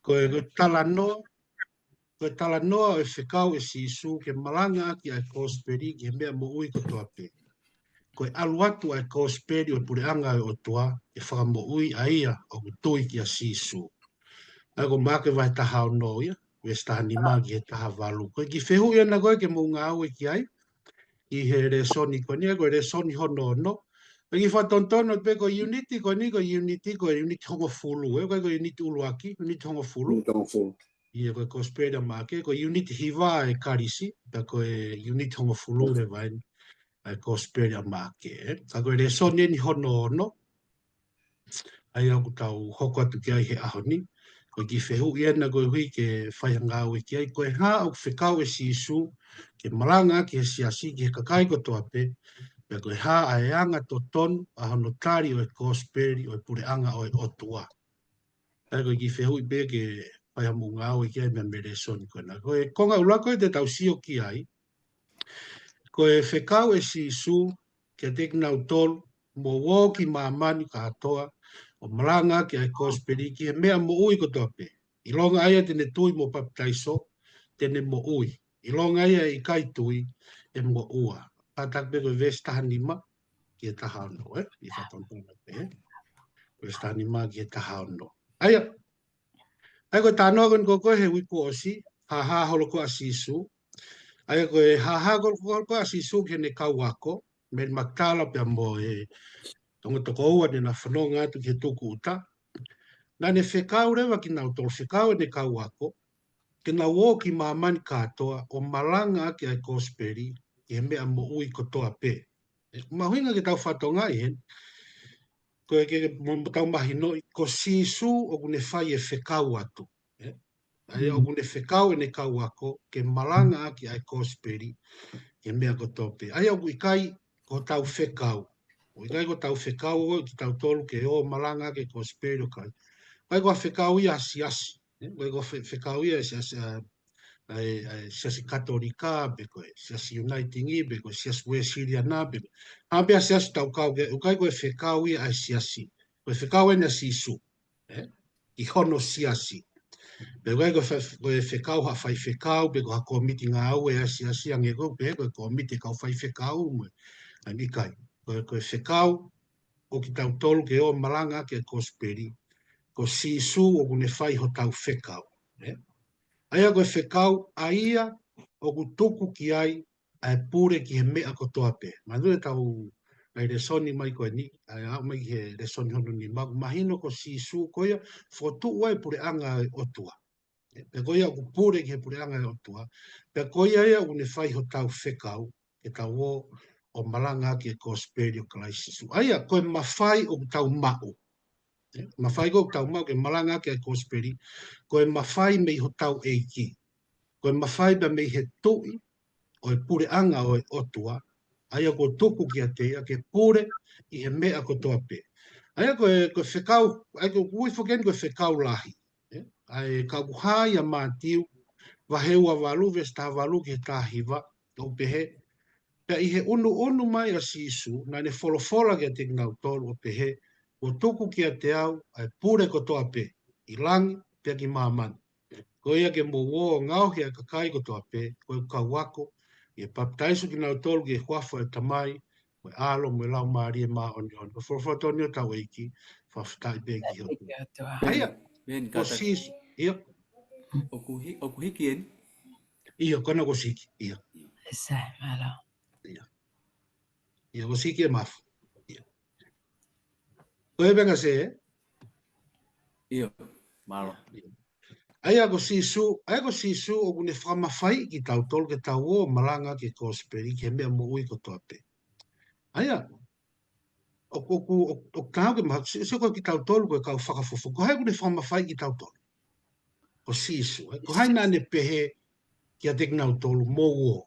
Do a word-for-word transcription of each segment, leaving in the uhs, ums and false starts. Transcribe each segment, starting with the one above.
Ko e, ko e talanoa, ko e talanoa ʻo e fekau ʻe Sīsū ke malangaʻaki ʻa e kosipeli ki he meʻa moʻui kotoa pē. Ko e ʻalu atu ʻa e kosipeli ʻo e puleʻanga ʻo e ʻOtua, ke fakamoʻui ʻa ia ʻoku tui kia Sīsū. ʻA ia ko Maʻake vahe taha ono ia, veesi taha nima ki he taha valu. Ko e kiʻi fehuʻi ʻena ko ē ke mou ngāue ki ai, ʻi he lēsoni ko eni, ko e lēsoni hono ono. Ko e kiʻi fakatonutonu pē ko e uniti ko eni, ko e uniti, ko e uniti hongofulu, ē, ko e, ko e uniti ʻuluaki, uniti hongofulu. Uniti hongofulu. ʻIa, ko e kosipeli ʻa Maʻake, ko e uniti hiva ʻa e kalisi, pea ko e uniti hongofulu leva eni ʻa e kosipeli ʻa Maʻake, ē. Ka ko e lēsoni eni hono ono, ʻa ia ʻoku tau hoko atu ki ai he ʻaho ni. Ko e kiʻi fehuʻi ʻena koeʻuhi ke fai ha ngāue ki ai, ko e hā ʻoku fekau ʻe Sīsū ke malangaʻaki ʻe he siasi ki he kakai kotoa pē, pea ko e hā ʻa e anga totonu ʻa hono tali ʻo e kosipeli ʻo e puleʻanga ʻo e ʻOtua. ʻA ia ko e kiʻi fehuʻi pē ke fai haʻamou ngāue ki ai mei he lēsoni ko ena. Ko e konga ʻuluaki ko ē te tau sio ki ai, ko e fekau ʻe Sīsū kiate kinautolu, mou ō ki māmani kātoa, ʻo malangaʻaki ʻa e kosipeli ki he meʻa moʻui kotoa pē. ʻIlonga ʻa ia te ne tui mo papitaiso, te ne moʻui. ʻIlonga ʻa ia ʻe ʻikai tui, ʻe moʻua. Kātaki pē ko e veesi taha nima ki he taha ono, ē? ʻI fakatonutonu pē, ē? Veesi taha nima ki he taha ono. ʻA ia, ʻa ia ko e talanoa ko eni ko ē he uike kuo ʻosi, hāhā holo ko ē ʻa Sīsū. ʻA ia ko e hāhā holo ko ē ʻa Sīsū ki heʻene kau ako, Mele Makitala pea mo e ongo tokoua naʻá na fononga atu ki he tukuʻuta. Naʻá ne fekau leva kinautolu, fekau ʻene kau ako, ke nau ō ki māmani kātoa, ʻo malangaʻaki ʻa e kosipeli ki he meʻa moʻui kotoa pē. ʻE, mahuʻinga ke tau fakatokangaʻi heni, ko e ke, ke mo, mo tau mahinoʻi, ko Sīsū ʻoku ne fai e fekau atu. ʻE? ʻA ia ʻoku ne fekau ʻene kau ako, ke malangaʻaki ʻa e kosipeli, ki he meʻa kotoa pē. ʻA ia ʻoku ʻikai ko hotau fekau. ʻOku ʻikai ko hotau fekau ʻo kitautolu ke ō malangaʻaki e kosipeli ʻo kai. ʻIkai ko ha fekau ia ʻa e siasi. ʻE? ʻIkai ko ha fe-, fekau ia ʻa e siasi, ʻa, ʻa e, ʻa e siasi Katolika, pe ko e siasi Uniting, pe ko e siasi Uēsiliana, pe ko e hā pē ha siasi ʻoku tau kau ki ai, ʻoku ʻikai ko e fekau ia ʻa e siasi. Ko e fekau eni ʻa Sīsū, ē? ʻI hono siasi. Pea ʻoku ʻikai ko e fe-, ko e fekau ha faifekau, pe ko ha kōmiti ngāue ʻa e siasi ange ko ē, pe ko e kōmiti kau faifekau mo e, ʻa ia ʻikai. Ko e, ko e fekau ʻo kitautolu ke ō malangaʻaki e kosipeli, ko Sīsū ʻoku ne fai hotau fekau, ē? ʻA ia ko e fekau ʻa ia ʻoku tuku ki ai ʻa e pule ki he meʻa kotoa pē. Manatuʻi ʻetau, ʻa e lēsoni mai ko eni, ʻa e aʻu mai ki he lēsoni hono nima, ʻoku mahino ko Sīsū ko ia ʻoku fokotuʻu ai e puleʻanga ʻo e ʻOtua. Pea ko ia ʻoku pule ki he puleʻanga ʻo e ʻOtua. Pea ko ia ia ʻoku ne fai hotau fekau, ke tau ō ʻo malangaʻaki e kosipeli ʻo Kalaisi Sīsū. ʻA ia, ko e mafai ʻoku tau maʻu. Ē, mafai ko ē ʻoku tau maʻu ke malangaʻaki e kosipeli, ko e mafai mei hotau ʻEiki. Ko e mafai pea mei he Tuʻi ʻo e puleʻanga ʻo e ʻOtua, ʻa ia kuo tuku kiate ia ke pule ʻi he meʻa kotoa pē. ʻA ia ko e, ko e fekau, ʻa ia ko e ui foki eni ko e fekau lahi. Ē, ʻa e kau hā ia Mātiu, vahe ua valu, veesi taha valu ki he taha hiva, ʻoku pehē, pea ʻi he ʻunuʻunu mai ʻa Sīsū, naʻa ne folofola kiate kinautolu ʻo pehē, kuo tuku kiate au ʻa e pule kotoa pē, ʻi langi pea ki māmani. Ko ia ke mou ō ʻo ngaohi ʻa e kakai kotoa pē, ko e kau ako, ʻi he papitaiso kinautolu ki he huafa ʻo e Tamai, mo e ʻAlo, mo e Laumālie Māʻoniʻoni. Ko e folofola tonu ia ʻa hotau ʻEiki, fakafetaʻi pē ki he ʻOtua. ʻA ia, ko Sīsū, ia. ʻOku hi-, ʻoku hiki eni? ʻIa, ko ena kuo ʻosi hiki, ia. ʻIa. ʻIa, kuo ʻosi hiki e mafu. ʻIa. Ko e venga se, ē? ʻIa, mālō. ʻA ia ko Sīsū, ʻa ia ko Sīsū ʻoku ne fakamafaiʻi kitautolu ke tau ō malangaʻaki e kosipeli ki he meʻa moʻui kotoa pē. ʻA ia, ʻoku, ʻoku, ʻoku, ʻoku taau ke maha, se, se ko kitautolu ko e kau fakafofonga. Ko hai ʻoku ne fakamafaiʻi kitautolu? Ko Sīsū, ē? Ko hai naʻa ne pehē kiate kinautolu mou ō?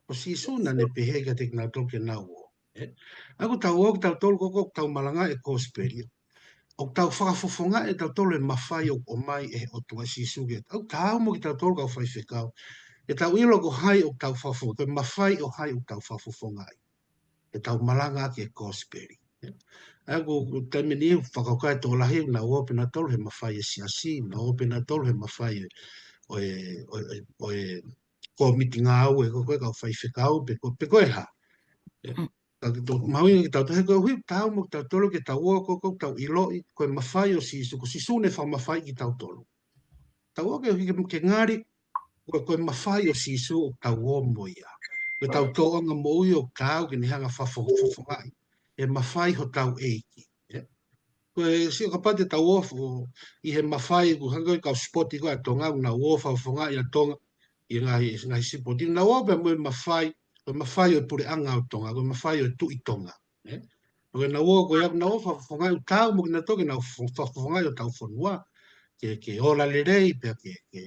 Ko Sīsū naʻa ne pehē kiate kinautolu ke nau ō, ē? ʻA ia ko ʻetau ō kitautolu ko ē ʻoku tau malangaʻi e kosipeli, ʻoku tau fakafofongaʻi ʻe tautolu e mafai ʻoku ʻomai ʻe he ʻOtua, Sīsū ke. ʻOku taau mo kitautolu kau faifekau, ke tau ʻilo ko hai ʻoku tau fakafofongaʻi, ko e mafai ʻo hai ʻoku tau fakafofongaʻi ke tau malangaʻaki e kosipeli. ʻA ia ʻoku, ʻoku taimi ni ʻoku fakakaukau e tokolahi ʻoku nau ō pē nautolu he mafai e siasi, nau ō pē nautolu he mafai ʻo e, ʻo e, ʻo e, ʻo e kōmiti ngāue ko ē ko ē kau faifekau pe ko, pe ko e hā. ʻE, Mm. ka ki to, mahuʻinga kitautolu, he koeʻuhi taau mo kitautolu ke tau ō ko ē, ko ē tau ʻiloʻi, ko e mafai ʻo Sīsū, ko Sīsū naʻe fakamafaiʻi kitautolu. Tau ō ke, ke, ke ngali, ko, ko e mafai ʻo Sīsū ʻoku tau ō mo ia. Ko ʻetau tōʻonga moʻui ʻoku taau ke ne hanga ʻo fakafofongaʻi e mafai hotau ʻEiki. ʻE? Ko e sio kapau te tau ō fo, ʻi he mafai, ko e hangē ko e kau sipoti ko ē ʻa Tonga, ʻoku nau ō ʻo fakafofongaʻi ʻa Tonga ʻi he ngaahi, ngaahi sipoti. Nau ō pē mo e mafai, ko e mafai ʻo e puleʻanga ʻo Tonga, ko e mafai ʻo e Tuʻi Tonga. ʻE? Ko ʻenau ō, ko ia ʻoku nau ō ʻo fakafofongaʻi, ʻoku taau mo kinautolu ke nau fo-, fakafofongaʻi hotau fonua, ke, ke ola lelei, pea ke, ke,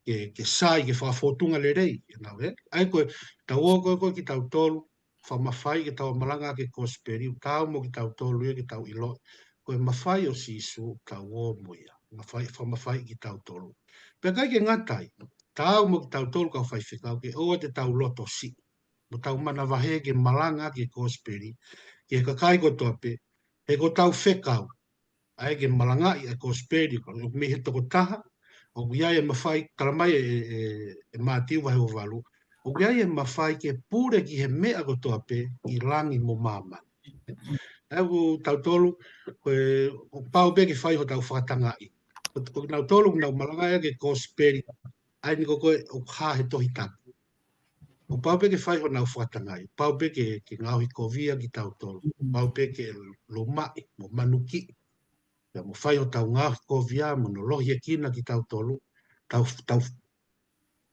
ke, ke sai, ke fakafōtunga lelei, you know, ʻe? ʻA ia ko ʻetau ō ko ē ko ē kitautolu, fakamafaiʻi ke tau malanga ʻaki e kosipeli, ʻoku taau mo kitautolu ia ke tau ʻiloʻi, ko e mafai ʻo Sīsū ʻoku tau ō mo ia, mafai, fakamafaiʻi kitautolu. Pea ʻikai ke ngata ai, taau mo kitautolu kau faifekau ke ʻoua te tau lotosiʻi mo tau manavahē ke malanga ʻaki e kosipeli ki he kakai kotoa pē, he ko ʻetau fekau ʻa ia ke malangaʻi e kosipeli, ko e mei he tokotaha, ʻoku ʻi ai e mafai, talamai ʻe, ʻe, ʻe Mātiu vahe uavalu, ʻoku ʻi ai e mafai ke pule ki he meʻa kotoa pē ʻi langi mo māmani. ʻA ia ʻoku tautolu, ko e, ʻoku pau pē ke fai hotau fakatangaʻi. Ko, ko kinautolu, ʻoku nau malangaʻi ʻaki e kosipeli, ʻa ia ni ko ē ko ē ʻoku hā he Tohi Tapu. ʻOku pau pē ke fai honau fakatangaʻi, pau pē ke, ke ngaohikovia kitautolu, pau pē ke lumaʻi mo manukiʻi. Pea mo fai hotau ngaohikovia mo nolohiekina kitautolu, tau, tau,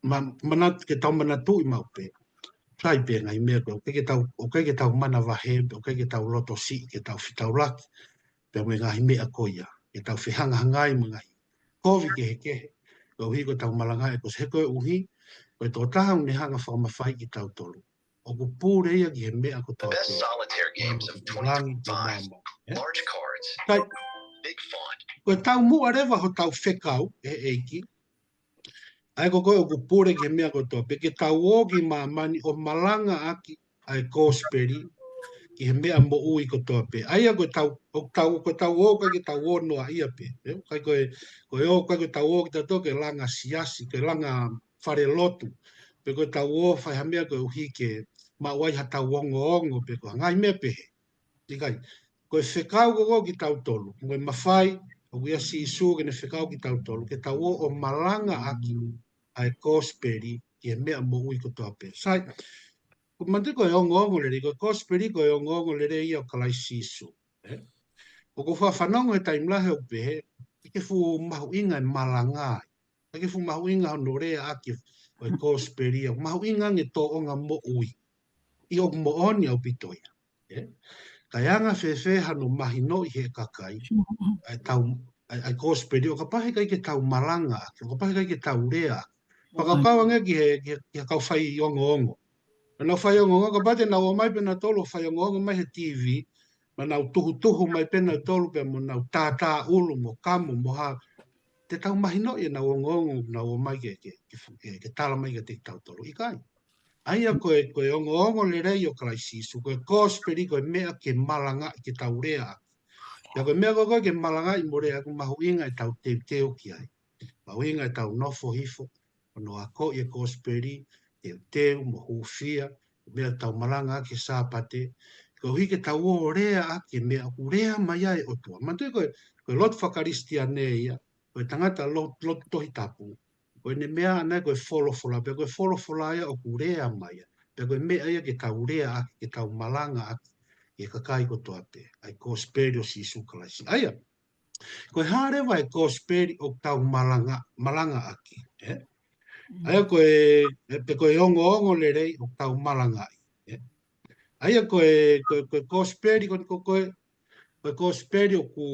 ma-, manat-, ke tau manatuʻi maʻu pē. Sai pē ngaahi meʻa ko ē, ʻoku ʻikai ke tau, ʻoku ʻikai ke tau manavahē, ʻoku ʻikai ke tau lotosiʻi, ke tau fetaulaki pea mo e ngaahi meʻa ko ia, ke tau fehangahangai mo e ngaahi kovi kehekehe, koeʻuhi ko ʻetau malangaʻi e kosipeli, he koeʻuhi ko e tokotaha ʻoku ne hanga ʻo fakamafaiʻi kitautolu, ʻoku pule ia ki he meʻa kotoa pē ʻi langi mo māmani. ʻE? Kai, ko e taumuʻa leva hotau fekau ʻe he ʻEiki, ʻa ia ko ē ko ē ʻoku pule ki he meʻa kotoa pē, ke tau ō ki māmani ʻo malangaʻaki ʻa e kosipeli ki he meʻa moʻui kotoa pē. ʻA ia ko ʻetau, ʻoku tau, ko ʻetau ō, ʻikai ke tau ō noaʻia pē. ʻE, ʻikai ko e, ko e ō, ʻikai ko ʻetau ō kitautolu ke langa siasi, ke langa falelotu, pe ko ʻetau ō ʻo fai ha meʻa koeʻuhi ke maʻu ai haʻatau ongoongo, pe ko e ngaahi meʻa pehē. ʻIkai, ko e fekau ko ē kitautolu, ko e mafai ʻoku ʻia Sīsū ke ne fekau kitautolu, ke tau ō ʻo malangaʻaki ʻa e kosipeli ki he meʻa moʻui kotoa pē. Sai, ko e manatuʻi ko e ongoongo lelei, ko e kosipeli ko e ongoongo lelei ia ʻo Kalaisi Sīsū. ʻE? ʻOku ou faʻa fanongo he taimi lahi ʻoku pehē, ʻikai ke fuʻu mahuʻinga e malanga ai. ʻIkai ke fuʻu mahuʻinga hono leaʻaki ʻo e kosipeli ia. Mahuʻinga ange tōʻonga moʻui. ʻIo, ʻoku moʻoni ʻaupito ia. ʻE? Ka ʻe anga fēfē hano mahinoʻi ʻe he kakai ʻa e tau, ʻa e, ʻa e kosipeli, ʻo kapau he ʻikai ke tau malanga ʻaki, ʻo kapau he ʻikai ke tau lea ʻaki. Fakakaukau ange ki he, ki he, ki he kau faiongoongo. Ka nau faiongoongo, kapau te nau ō mai pē nautolu ʻo faiongoongo mai he TV, mo nau tuhutuhu mai pē nautolu pea mo nau tātāʻulu mo kamu mo hā, te tau mahinoʻi ʻenau ongoongo, nau ō mai ke, ke, ke, ke, ke tala mai kiate kitautolu. ʻIkai. ʻA ia ko e, ko e ongoongo lelei ʻo Kalaisi Sīsū, ko e kosipeli ko e meʻa ke malangaʻi, ke tau lea ʻaki. Pea ko e meʻa ko ē ko ē ke malangaʻi mo lea ʻaki, mahuʻinga ʻetau teuteu ki ai. Mahuʻinga ʻetau nofo hifo, ʻo akoʻi e kosipeli, teuteu mo hūfia, meʻa ʻoku tau malangaʻaki he Sāpate, koeʻuhi ke tau ō ʻo lea ʻaki e meʻa ʻoku lea mai ai e ʻOtua. Manatuʻi ko e, ko e lotu fakakalisitiane ia, ko e tangata lo-, lotu Tohi Tapu, ko ʻene meʻa ʻana ia ko e folofola, pea ko e folofola ia ʻoku lea mai ia, pea ko e meʻa ia ke tau lea ʻaki, ke tau malangaʻaki ki he kakai kotoa pē, ʻa e kosipeli ʻo Sīsū Kalaisi. ʻA ia, ko e hā leva e kosipeli ʻoku tau malanga, malangaʻaki, ʻe? ʻA ia ko e, ʻe, pe ko e ongoongo lelei ʻoku tau malangaʻi, ʻe? ʻA ia ko e, ko e, ko e kosipeli, ko, ko, ko e, ko e kosipeli ʻoku,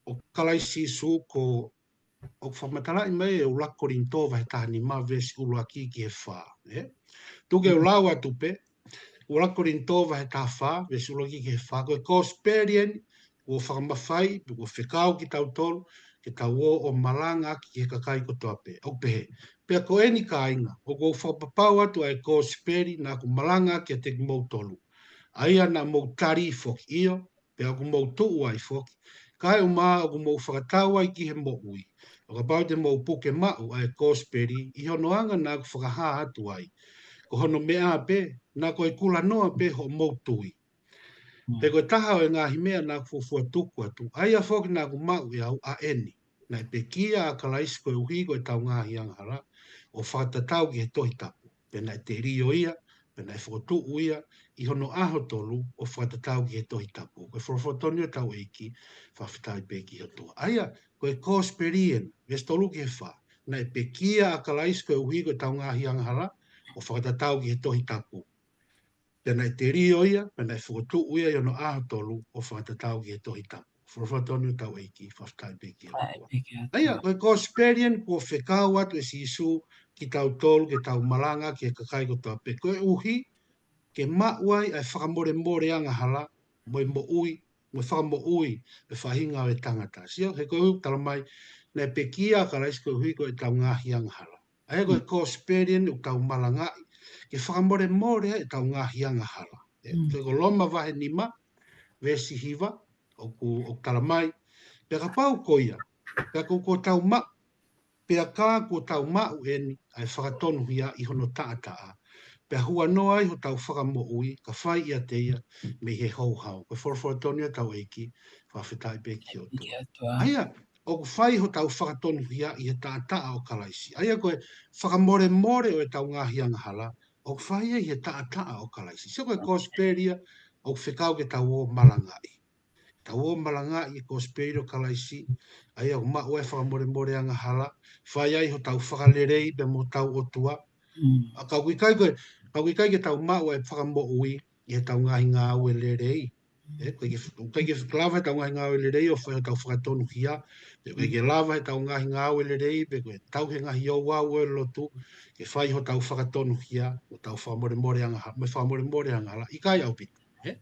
ʻo Kalaisi Sīsū ko, ʻoku fakamatalaʻi mai ʻe ʻuluaki Kolinitō vahe taha nima veesi ʻuluaki ki he fā, ʻe? Tuku ke u lau atu pē, ʻuluaki Kolinitō vahe taha fā, veesi ʻuluaki ki he fā, ko e kosipeli eni, kuo fakamafaiʻi, pe kuo fekau kitautolu, ke tau ō ʻo malangaʻaki ki he kakai kotoa pē. ʻOku pehē, pea ko eni kāinga, ʻoku ou fakapapau atu ʻa e kosipeli naʻa ku malangaʻaki kiate kimoutolu. ʻA ia naʻa mou tali foki, ʻio, pea ʻoku mou tuʻu ai foki. Kaeʻumaʻā ʻoku mou fakatau ai ki he moʻui. ʻO kapau te mou puke maʻu ʻa e kosipeli ʻi hono anga naʻa ku fakahā atu ai, ko hono meʻa pē, naʻa ko e kulanoa pē hoʻomou tui. Pea ko e taha ʻo e ngaahi meʻa naʻa ku fuofua tuku atu, ʻa ia foki naʻa ku maʻu ʻe au, ʻa eni, naʻe pekia ʻa Kalaisi koeʻuhi ko ʻetau ngaahi angahala, ʻo fakatatau ki he Tohi Tapu. Pea naʻe telio ia, pea naʻe fokotuʻu ia ʻi hono ʻaho tolu, ʻo fakatatau ki he Tohi Tapu. Ko e folofola tonu ʻa hotau ʻEiki, fakafetaʻi pē ki he ʻOtua. ʻA ia, ko e kosipeli eni, veesi tolu ki he fā, naʻe pekia ʻa Kalaisi koeʻuhi ko ʻetau ngaahi angahala, ʻo fakatatau ki he Tohi Tapu. Pea naʻe telio ia, pea naʻe fokotuʻu ia ʻi hono ʻaho tolu, ʻo fakatatau ki he Tohi Tapu. Folofola tonu ʻa hotau ʻEiki, fakafetaʻi pē ki he ʻOtua. ʻA ia, ko e kosipeli eni kuo fekau atu ʻe Sīsū kitautolu ke tau malanga ki he kakai kotoa pē. Koeʻuhi ke maʻu ai ʻa e fakamolemole angahala, mo e moʻui, mo e fakamoʻui ʻa e faʻahinga ʻo e tangata. Sio, he koeʻuhi ʻoku tala mai, naʻe pekia ʻa Kalaisi koeʻuhi ko ʻetau ngaahi angahala. ʻA ia ko e kosipeli eni ʻoku tau malangaʻi, ke fakamolemole ai ʻetau ngaahi angahala. ʻE, ko Loma vahe nima, veesi hiva, ʻoku, ʻoku tala mai, pea kapau ko ia, pea ko, kuo tau maʻu, pea ka kuo tau maʻu eni, ʻa e fakatonuhia ʻi hono taʻataʻa. Pea huanoa ai hotau fakamoʻui, ka fai ʻiate ia, mei he houhau. Ko e folofola tonu ʻa hotau ʻEiki, fakafetaʻi pē ki he ʻOtua. ʻA ia, ʻoku fai hotau fakatonuhia ʻi he taʻataʻa ʻo Kalaisi. ʻA ia ko e fakamolemole ʻo ʻetau ngaahi angahala, ʻoku fai ia ʻi he taʻataʻa ʻo Kalaisi. Sio ko e kosipeli ia, ʻoku fekau ke tau ō malangaʻi. Tau ō malangaʻi e kosipeli ʻo Kalaisi, ʻa ia ʻoku maʻu ai e fakamolemole angahala, fai ai hotau fakalelei pea mo hotau ʻOtua. ʻA ka ʻoku ʻikai ko e, ka ʻoku ʻikai ke tau maʻu ai e fakamoʻui ʻi heʻetau ngaahi ngāue lelei. ʻE, ʻoku ʻikai ke, ʻoku ʻikai ke lava heʻetau ngaahi ngāue lelei ʻo fai hotau fakatonuhia. Pe ʻoku ʻikai ke lava heʻetau ngaahi ngāue lelei, pe ko e tau he ngaahi ouau ʻo e lotu, ke fai hotau fakatonuhia, hotau fakamolemole angahala, mo e fakamolemole angahala, ʻikai ʻaupito. ʻE?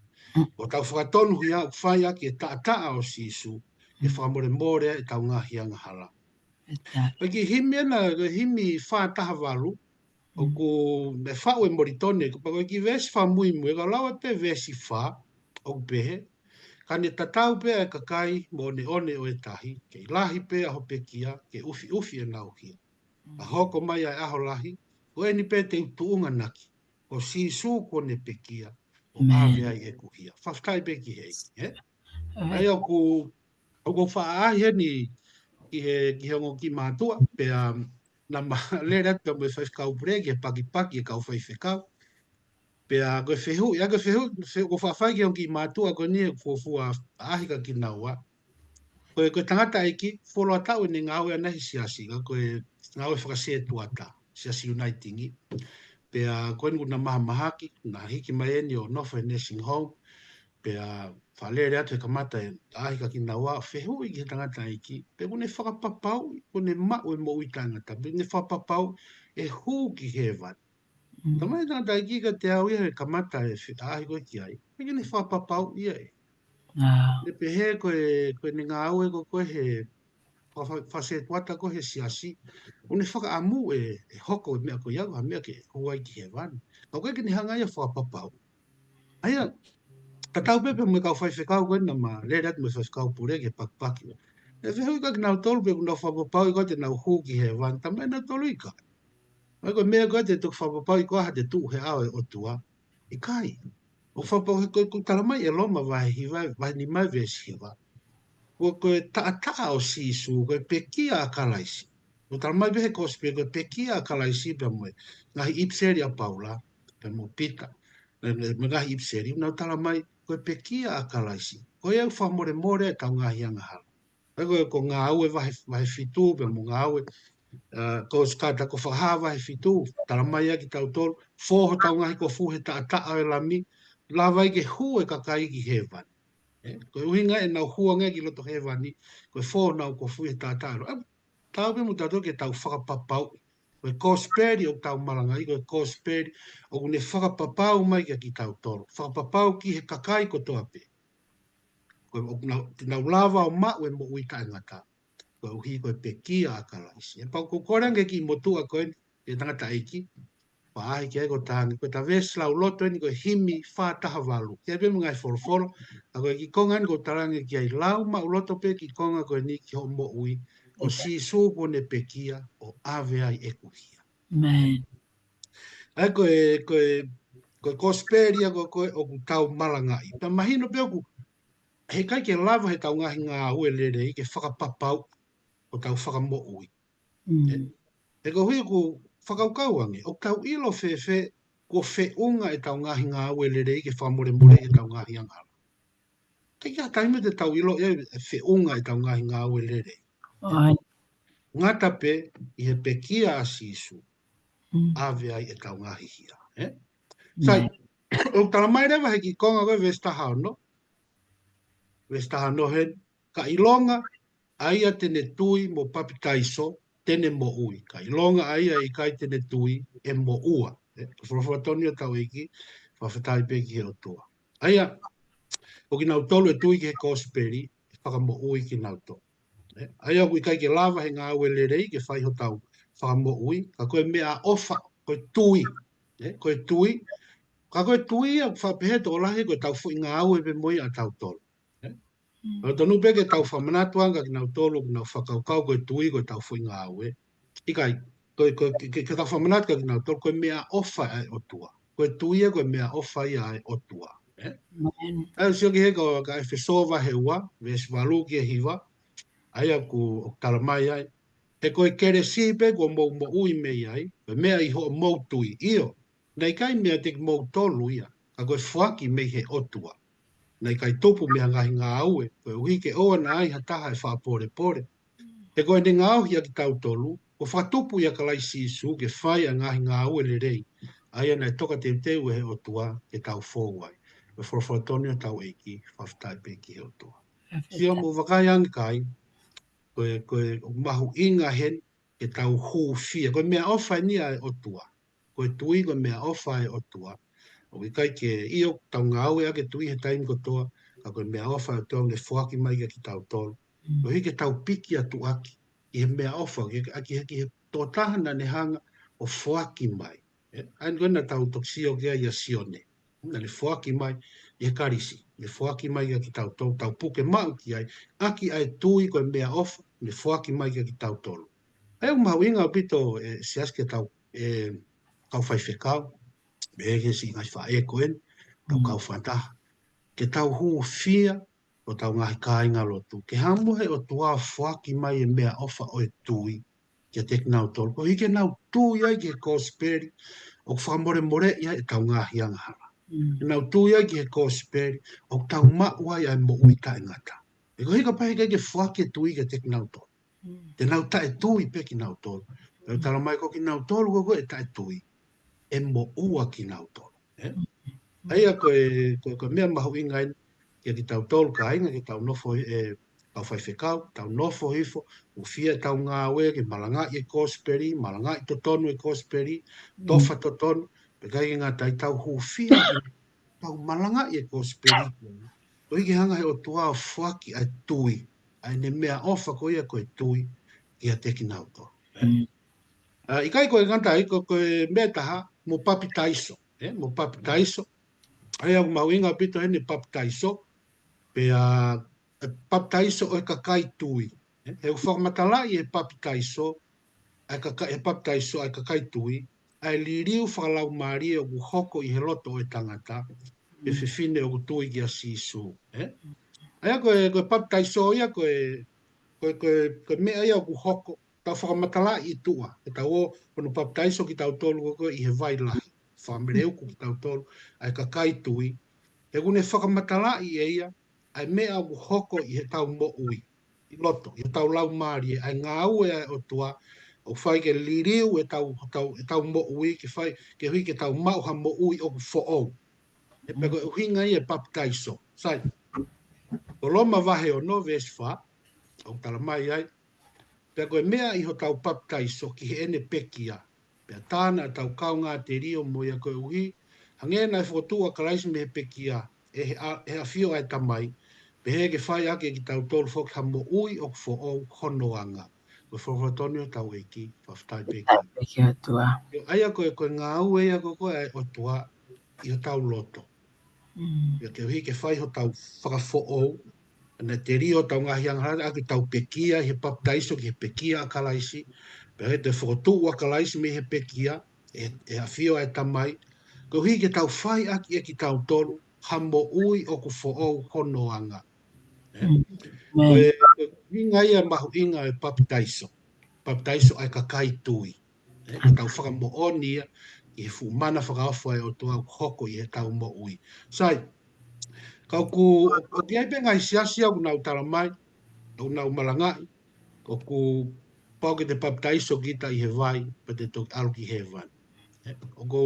Ko hotau fakatonuhia ʻoku fai ʻaki e taʻataʻa ʻo Sīsū, ke fakamolemole ai ʻetau ngaahi angahala. Ko e kiʻi himi ena, ko e himi fā taha valu, ʻoku ne faʻu ʻe Molitoni, ko e pā ko e kiʻi veesi fakamuimui, ka lau atu pē veesi fā, ʻoku pehē, ka ne tatau pē ʻa e kakai mo ʻoneʻone ʻo e tahi, kei lahi pē ʻa ho pekia, ke ʻufiʻufi ʻenau hia. Ka hoko mai ʻa e ʻaho lahi, ko eni pē te u tuʻunganaki, ko Sīsū kuo ne pekia, ʻo ʻave ai ʻeku hia. Fakafetaʻi pē ki he ʻEiki, ē? ʻA ia ʻoku, ʻoku ou faʻa ʻaʻahi heni ki he, ki he ongo kiʻi mātuʻa, pea naʻa ma lele atu pea mo e faifekau pule, ki he pakipaki e kau faifekau. Pea ko e fehuʻi, ʻa ko e fehuʻi, fe-, ʻoku ou faʻa fai ki he ongo kiʻi mātuʻa ko eni ʻoku fuofua ʻaʻahi kia kinaua. Ko e, ko e tangataʻeiki, fuoloa taʻu ʻene ngāue ʻana he siasi, ka ko e ngāue fakasētuata, Siasi Uniting. Pea ko eni kuo na mahamahaki, na hiki mai eni ʻo nofo he nursing home, pea faʻa lele atu he kamata e ʻaʻahi kia kinaua, fehuʻi ki he tangataʻeiki, pe ʻoku ne fakapapauʻi, ʻoku ne maʻu e moʻui taʻengata, pe ʻoku ne fakapapauʻi ʻe hū ki hēvani. Tala mai e tangataʻeiki kiate au ia he kamata e fe-, ʻaʻahi ko ē ki ai, ʻikai ke ne fakapapauʻi ia ē. Ne pehē ko e, ko ʻene ngāue ko ē he fa-, fa-, fakasētuata ko ē he siasi, ʻoku ne fakaʻamu ʻe, ʻe hoko e meʻa ko ia, ha meʻa ke hū ai ki hēvani. Ka ʻoku ʻikai ke ne hanga ia ʻo fakapapauʻi. ʻA ia, tatau pē pea mo e kau faifekau ko ē naʻa ma lele atu mo e faifekau pule ki he pakipaki. ʻE fehuʻi kia kinautolu pe ʻoku nau fakapapauʻi ko ē te nau hū ki hēvani, tala mai ʻe nautolu ʻikai. ʻA ia ko e meʻa ko ē te toki fakapapauʻi ko e hā te tuʻu he ʻao ʻo e ʻOtua. ʻIkai. ʻOku fakapapau he ko e, ʻoku tala mai ʻe Loma vahe hiva, vahe nima veesi hiva. Ko, ko e taʻataʻa ʻo Sīsū, ko e pekia ʻa Kalaisi. ʻOku tala mai pē he kosipeli, ko e pekia ʻa Kalaisi pea mo e ngaahi ʻipiseli ʻa Paula, pea mo Pita. Mo e, mo e ngaahi ʻipiseli, naʻa nau tala mai, ko e pekia ʻa Kalaisi. Ko ia ʻoku fakamolemole ai ʻetau ngaahi angahala. Pea ko e, ko Ngāue vahe, vahe fitu, pea mo Ngāue, ʻa, ko Sikata ko Fakahā vahe fitu, tala mai ʻaki kitautolu, fō hotau ngaahi kofu he taʻataʻa ʻo e Lami, lava ai ke hū e kakai ki hēvani. ʻE, ko e ʻuhinga ʻenau hū ange ki loto hēvani, ko e fō honau kofu he taʻataʻa ʻo e Lami. ʻA, tau pē mo tautolu ke tau fakapapauʻi. Ko e kosipeli ʻoku tau malangaʻi, ko e kosipeli ʻoku ne fakapapau mai kia kitautolu. Fakapapau ki he kakai kotoa pē. Ko e ʻoku nau, te nau lava ʻo maʻu e moʻui taʻengata. Koeʻuhi ko e pekia ʻa Kalaisi. ʻE pau ʻoku ou kole ange ki he motuʻa ko eni, ki he tangataʻeiki. Faʻahi ki ai ko e tangi, ko e ta veesi lauloto eni ko e himi fā taha valu. Ki ai pē mo e ngaahi folofola, ka ko e kiʻi konga eni ko e talange ki ai, lau maʻuloto pē kiʻi konga ko eni ki hoʻo moʻui, ko Sīsū kuo ne pekia ʻo ʻave ai ʻeku hia. ʻA ia ko e, ko e, ko e kosipeli ia ko ē ʻoku tau malangaʻi. Pea mahino pē ʻoku, heʻikai ke lava heʻetau ngaahi ngāue lelei ke fakapapauʻi hotau fakamoʻui. He ko e ʻuhi ʻoku fakakaukau ange, ʻoku tau ʻilo fēfē kuo feʻunga ʻetau ngaahi ngāue lelei ke fakamolemoleʻi ʻetau ngaahi angahala? ʻIkai ha taimi te tau ʻilo ia ʻe feʻunga ʻetau ngaahi ngāue lelei. Ngata pē ʻi he pekia ʻa Sīsū, ʻave ai ʻetau ngaahi hia. Sai, ʻoku tala mai leva he kiʻi konga ko e veesi taha ono. Veesi taha ono heni, ka ʻilonga ʻa ia te ne tui mo papitaiso, te ne moʻui. Ka ʻilonga ʻa ia ʻe ʻikai te ne tui, ʻe moʻua. Ko e folofola tonu ia ʻa hotau ʻEiki, fakafetaʻi pē ki he ʻOtua. ʻA ia, ko kinautolu ʻe tui ki he kosipeli, ʻe fakamoʻui kinautolu. ʻA ia ʻoku ʻikai ke lava he ngāue lelei ke fai hotau fakamoʻui, ka ko e meʻaʻofa, ko e tui. Ko e tui, ka ko e tui ia ʻoku faʻa pehē tokolahi ko ʻetau foʻi ngāue pē mo ia ʻatautolu. Totonu pē ke tau fakamanatu ange kia kinautolu ʻoku nau fakakaukau ko e tui ko ʻetau foʻi ngāue. ʻIkai, ko e, ko e, ke, ke tau fakamanatu kia kinautolu ko e meʻaʻofa ʻa e ʻOtua. Ko e tui ia ko e meʻaʻofa ia ʻa e ʻOtua. ʻA ia sio ki he ko e ka ʻEfesō vahe ua, veesi valu ki he hiva, ʻa ia ʻoku, ʻoku tala mai ai, he ko e kelesi pē kuo mou moʻui mei ai, ko e meʻa ʻi hoʻomou tui. ʻIo, naʻe ʻikai meiate kimoutolu ia, ka ko e foaki mei he ʻOtua. Naʻe ʻikai tupu mei ha ngaahi ngāue, koeʻuhi ke ʻoua naʻa ai ha taha ʻe faʻa pōlepole. He ko ʻene ngaohi ʻa kitautolu, kuo fakatupu ʻia Kalaisi Sīsū ke fai ʻa e ngaahi ngāue lelei, ʻa ia naʻe tokateuteu ʻe he ʻOtua ke tau fou ai. Ko e folofola tonu ia ʻa hotau ʻEiki, fakafetaʻi pē ki he ʻOtua. Sio, mou vakai ange kāinga, ko e, ko e mahuʻinga heni ke tau hūfia. Ko e meʻaʻofa eni ʻa e ʻOtua. Ko e tui ko e meʻaʻofa ʻa e ʻOtua. ʻOku ʻikai ke, ʻio, tau ngāueʻaki e tui he taimi kotoa, ka ko e meʻaʻofa ʻa e ʻOtua ʻoku ne foaki mai kia kitautolu. Koeʻuhi ke tau piki atu ʻaki ʻi he meʻaʻofa, ke, ʻaki he, ki he tokotaha naʻa ne hanga ʻo foaki mai. ʻA ia ko ē naʻa tau toki sio ki ai ʻia Sione. Naʻa ne foaki mai ʻi he kalisi, ne foaki mai kia kitautolu, tau puke maʻu ki ai, ʻaki ʻa e tui ko e meʻaʻofa, ne foaki mai kia kitautolu. ʻA ia ʻoku mahuʻinga ʻaupito, ʻe, Siasi, ke tau, ʻe, kau faifekau, ʻe, ki he siʻi ngaahi faʻē ko eni, tau kau fakataha, ke tau hūfia, ko hotau ngaahi kāingalotu, ke hanga ʻe he ʻOtua ʻo foaki mai e meʻaʻofa ʻo e tui kiate kinautolu. Koeʻuhi ke nau tui ai ki he kosipeli, ʻoku fakamolemoleʻi ai ʻetau ngaahi angahala. Ke nau tui ai ki he kosipeli, ʻoku tau maʻu ai ʻa e moʻui taʻengata. He koeʻuhi kapau heʻikai ke foaki e tui kiate kinautolu, te nau taʻetui pē kinautolu. Pea ʻoku tala mai ko kinautolu ko ē ʻe taʻetui, ʻe moʻua kinautolu. ʻA ia ko e, ko e, ko e meʻa mahuʻinga eni kia kitautolu kāinga, ke tau nofo, ʻe, kau faifekau, tau nofo hifo, hūfia ʻetau ngāue ke malangaʻi e kosipeli, malangaʻi totonu e kosipeli, tofa totonu, pea ʻikai ke ngata ai, tau hūfia ke tau malangaʻi e kosipeli. Koeʻuhi ke hanga ʻe he ʻOtua ʻo foaki ʻa e tui, ʻa ʻene meʻaʻofa ko ia ko e tui kiate kinautolu. ʻA, ʻikai ko e ngata ai, ko, ko e meʻa ʻe taha, mo papitaiso, ʻe, mo papitaiso. ʻA ia ʻoku mahuʻinga ʻaupito heni e papitaiso, pea, ʻe, papitaiso ʻo e kakai tui. ʻE, he ʻoku fakamatalaʻi e papitaiso, ʻa e kakai, e papitaiso ʻa e kakai tui, ʻa e liliu fakalaumālie ʻoku hoko ʻi he loto ʻo e tangata, ʻe fefine ʻoku tui kia Sīsū. ʻE? ʻA ia ko e, ko e papitaiso ia ko e, ko e, ko e, ko e meʻa ia ʻoku hoko, tau fakamatalaʻi ʻi tuʻa, ʻe tau ō, hono papitaiso kitautolu ko ē ʻi he vai lahi, fakameleuku kitautolu, ʻa e kakai tui, he ʻoku ne fakamatalaʻi ʻe ia, ʻa e meʻa ʻoku hoko ʻi heʻetau moʻui, ʻi loto, ʻi heʻetau laumālie, ʻa e ngāue ʻa e ʻOtua, ʻoku fai ke liliu ʻetau, ʻetau, ʻetau moʻui, ke fai, koeʻuhi ke tau maʻu ha moʻui ʻoku foʻou. ʻE pea ko e ʻuhinga ia e papitaiso. Sai, ko Loma vahe ono, veesi fā, ʻoku tala mai ai, pea ko e meʻa ʻi hotau papitaiso ki heʻene pekia, pea tā naʻa tau kaungā telio mo ia koeʻuhi, hangē naʻe fokotuʻu ʻa Kalaisi mei he pekia, ʻe he ʻa-, ʻe he ʻafio ʻa e Tamai, pehē ke fai ʻaki ʻe kitautolu foki ha moʻui ʻoku foʻou hono anga. Ko e folofola tonu ʻo hotau ʻEiki, fakafetaʻi pē ki he ʻOtua. ʻIo, ʻa ia ko e, ko e ngāue ia ko ē ʻa e ʻOtua ʻi hotau loto. Mm. Ia ke ʻuhi ke fai hotau fakafoʻou, naʻe telio hotau ngaahi angahala ʻaki ʻetau pekia ʻi he papitaiso ki he pekia ʻa Kalaisi, pea ʻi he toe fokotuʻu ʻa Kalaisi mei he pekia, ʻe, ʻe ʻafio ʻa e Tamai, koeʻuhi ke tau fai ʻaki ʻe kitautolu ha moʻui ʻoku foʻou hono anga. Ē? Mm. Ko e, ko e ʻuhinga ia mahuʻinga e papitaiso. Papitaiso ʻa e kakai tui. Ē? Ke tau fakamoʻoni ia ʻi he fuʻu mana fakaofo ʻa e ʻOtua ʻoku hoko ʻi heʻetau moʻui. Sai, ka ʻoku, ʻoku ʻi ai pē ngaahi siasi ʻoku nau talamai, ʻoku nau malangaʻi, ʻoku pau ke te papitaiso kita ʻi he vai, pea te toki ʻalu ki hēvani. Ē, ʻoku,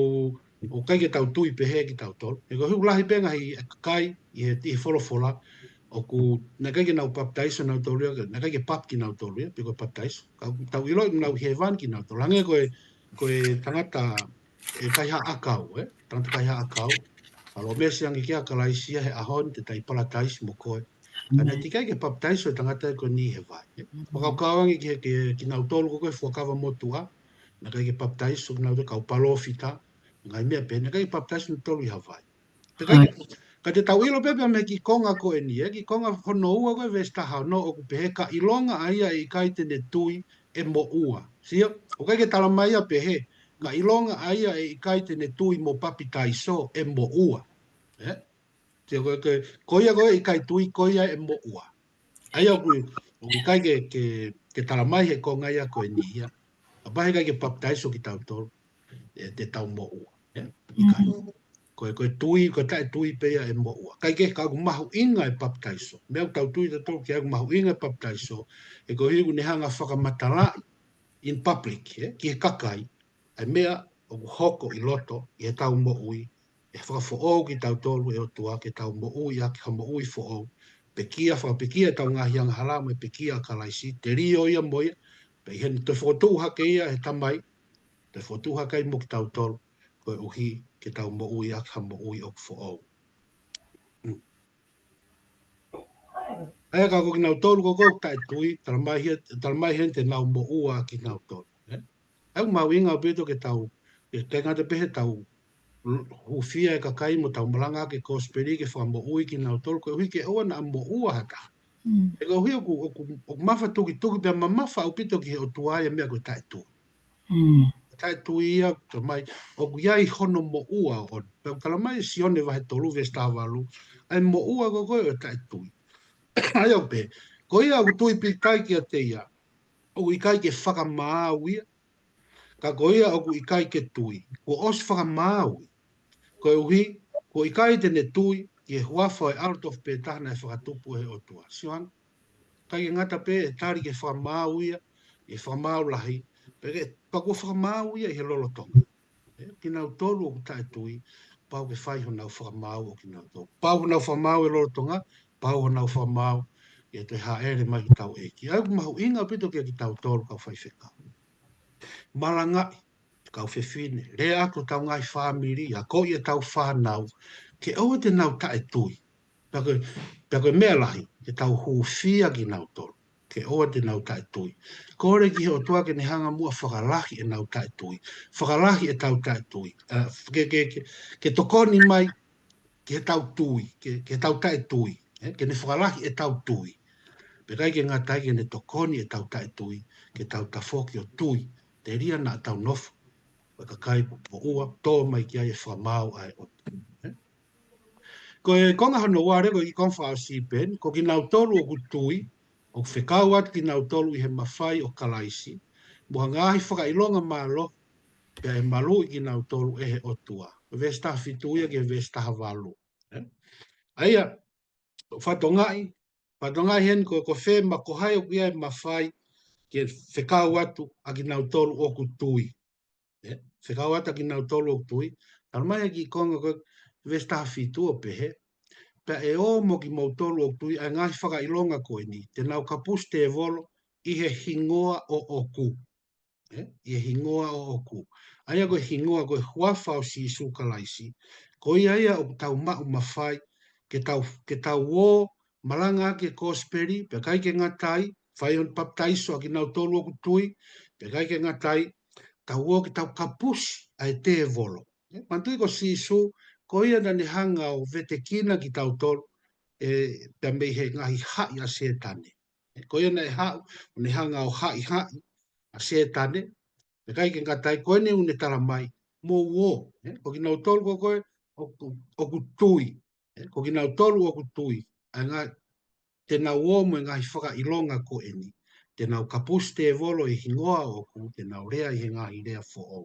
ʻoku ʻikai ke tau tui pehē kitautolu. He ko e ʻuhi ʻoku lahi pē ngaahi kakai ʻi he, ʻi he folofola, ʻoku naʻe ʻikai ke nau papitaiso nautolu ia, naʻe ʻikai ke papi kinautolu ia, pe ko e papitaiso. Ka tau ʻiloʻi ʻoku nau ʻi hēvani kinautolu. Hangē ko e, ko e tangata ʻe kaihaʻa ʻakau, ē? Tangata kaihaʻa ʻakau. Palōmesi ange kia Kalaisi ia he ʻaho ni te ta ʻi palataisi mo koe. Ka naʻe teʻeki ai ke papitaiso e tangata ko eni he vai, ē? Fakakaukau ange ki he, ki he, kinautolu ko ē ko e fuakava motuʻa, naʻe ʻikai ke papitaiso kinautolu, kau palōfita, ngaahi meʻa pehē, naʻe ʻikai ke papitaiso kinautolu ʻi ha vai. Pea ʻikai, ka te tau ʻilo pē pea mei he kiʻi konga ko eni, ē, kiʻi konga hono ua ko e veesi taha ono ʻoku pehē ka ʻilonga ʻa ia ʻe ʻikai te ne tui ʻe moʻua. Sio, ʻoku ʻikai ke talamai ia pehē, ka ʻilonga ʻa ia ʻe ʻikai te ne tui mo papitaiso ʻe moʻua. Ē? Sio, ko, ko, ko ia ko ē ʻikai tui, ko ia ʻe moʻua. ʻA ia ʻoku, ʻoku ʻikai ke, ke, ke talamai he konga ia ko eni ia. Kapau he ʻikai ke papitaiso kitautolu, ʻe, te tau moʻua. Ē? ʻIkai. Mm. Ko e, ko e tui, ko e taʻetui pē ia ʻe moʻua. Kae kehe ka ʻoku mahuʻinga e papitaiso. Meʻa ʻoku tau tui tautolu ki ai ʻoku mahuʻinga e papitaiso. He koeʻuhi ʻoku ne hanga fakamatalaʻi in public, ē? Ki he kakai. ʻA e meʻa ʻoku hoko ʻi loto, ʻi heʻetau moʻui, ʻe fakafoʻou kitautolu ʻe he ʻOtua, ke tau moʻui ʻaki ha moʻui foʻou, pekia, fakapekia ʻetau ngaahi angahala, mo e pekia ʻa Kalaisi, telio ia mo ia, pea ʻi heʻene toe fokotuʻu hake ia ʻe he Tamai, toe fokotuʻu hake ai mo kitautolu, koeʻuhi ke tau moʻui ʻaki ha moʻui ʻoku foʻou. Mm. ʻA ia ka ko kinautolu ko ē ʻoku taʻetui, talamai heni, talamai heni te nau moʻua kinautolu. Ē? ʻOku mahuʻinga ʻaupito ke tau, ʻikai ngata pē heʻetau hūfia e kakai mo tau malanga ki he kosipeli ke fakamoʻui kinautolu, koeʻuhi ke ʻoua naʻa moʻua ha taha. Mm. He koeʻuhi ʻoku, ʻoku, ʻoku mafatukituki pea mamafa ʻaupito ki he ʻOtua ia meʻa ko e taʻetui. Mm. Taʻetui ia, talamai, ʻoku ʻi ai hono moʻua ʻoʻona. Pea ʻoku talamai ʻe Sione vahe tolu veesi taha valu, ʻa e moʻua ko ē ʻo e taʻetui. ʻA ia ʻoku pehē, ko ia ʻoku tui pīkitai kiate ia, ʻoku ʻikai ke fakamaau ia, ka ko ia ʻoku ʻikai ke tui, kuo ʻosi fakamaau ia. Koeʻuhi, kuo ʻikai te ne tui ki he huafa ʻo e ʻAlo tofu pē taha naʻe fakatupu ʻe he ʻOtua. Sio ange, ʻikai ke ngata pē ʻe tali ke fakamaau ia, ʻi he fakamaau lahi, pea ke, pea kuo fakamaau ia ʻi he lolotonga. Ē, kinautolu ʻoku taʻetui, pau ke fai honau fakamaau ʻo kinautolu. Pau honau fakamaau ʻi he lolotonga, pau honau fakamaau ʻi he toe hāʻele mai ki hotau ʻEiki. ʻA ia ʻoku mahuʻinga ʻaupito kia kitautolu kau faifekau. Malangaʻi, kau fefine, lea atu ki hotau ngaahi fāmili, akoʻi ʻetau fānau, ke ʻoua te nau taʻetui. Pea ko e, pea ko e meʻa lahi, ke tau hūfia kinautolu, ke ʻoua te nau taʻetui. Kole ki he ʻOtua ke ne hanga muʻa fakalahi ʻenau taʻetui, fakalahi ʻetau taʻetui, ā, ke, ke, ke, ke tokoni mai ki heʻetau tui, ke, ke tau taʻetui, ē, ke ne fakalahi ʻetau tui. Pea ʻikai ke ngata ai ke ne tokoni ʻetau taʻetui, ke tau tafoki ʻo tui, telia naʻa tau nofo, ʻo e kakai moʻua, tō mai ki ai e fakamaau ʻa e ʻOtua. Ē? Ko e konga hono ua leva ko e kiʻi konga fakaʻosi pē eni, ko kinautolu ʻoku tui, ʻoku fekau atu kinautolu ʻi he mafai ʻo Kalaisi, mo ha ngaahi fakaʻilonga mālohi, pea ʻe maluʻi kinautolu ʻe he ʻOtua. Ko e veesi taha fitu ia ki he veesi taha valu. Ē? ʻA ia, fatongaʻi, fatongaʻi heni ko, ko fē ma ko hai ʻoku ʻi ai e mafai ke fekau atu ʻa kinautolu ʻoku tui. Ē, fekau atu ʻa kinautolu ʻoku tui. Talamai ʻe he kiʻi konga ko e veesi taha fitu ʻo pehē, pea ʻe ō mo kimoutolu ʻoku tui ʻa e ngaahi fakaʻilonga ko eni, te nau kapusi tēvolo ʻi he hingoa ʻoʻoku. Ē, ʻi he hingoa ʻoʻoku. ʻA ia ko e hingoa ko e huafa ʻo Sīsū Kalaisi. Ko ia ia ʻoku tau maʻu mafai, ke tau, ke tau ō, malanga ʻaki e kosipeli, pea ʻikai ke ngata ai, fai hono papitaiso ʻa kinautolu ʻoku tui, pea ʻikai ke ngata ai, tau ō ke tau kapusi ʻa e tēvolo. Ē, manatuʻi ko Sīsū, ko ia naʻa ne hanga ʻo vetekina kitautolu, ē, pea mei he ngaahi haʻi ʻa Sētane. Ē, ko ia naʻe haʻu, ʻo ne hanga ʻo haʻihaʻi ʻa Sētane, pea ʻikai ke ngata ai, ko eni ʻoku ne tala mai, mou ō, ē, ko kinautolu ko ē, ʻoku, ʻoku tui, ē, ko kinautolu ʻoku tui, ʻa e ngaahi, te nau ō mo e ngaahi fakaʻilonga ko eni, te nau kapusi tēvolo ʻi he hingoa ʻoʻoku, te nau lea ʻi he ngaahi lea foʻou.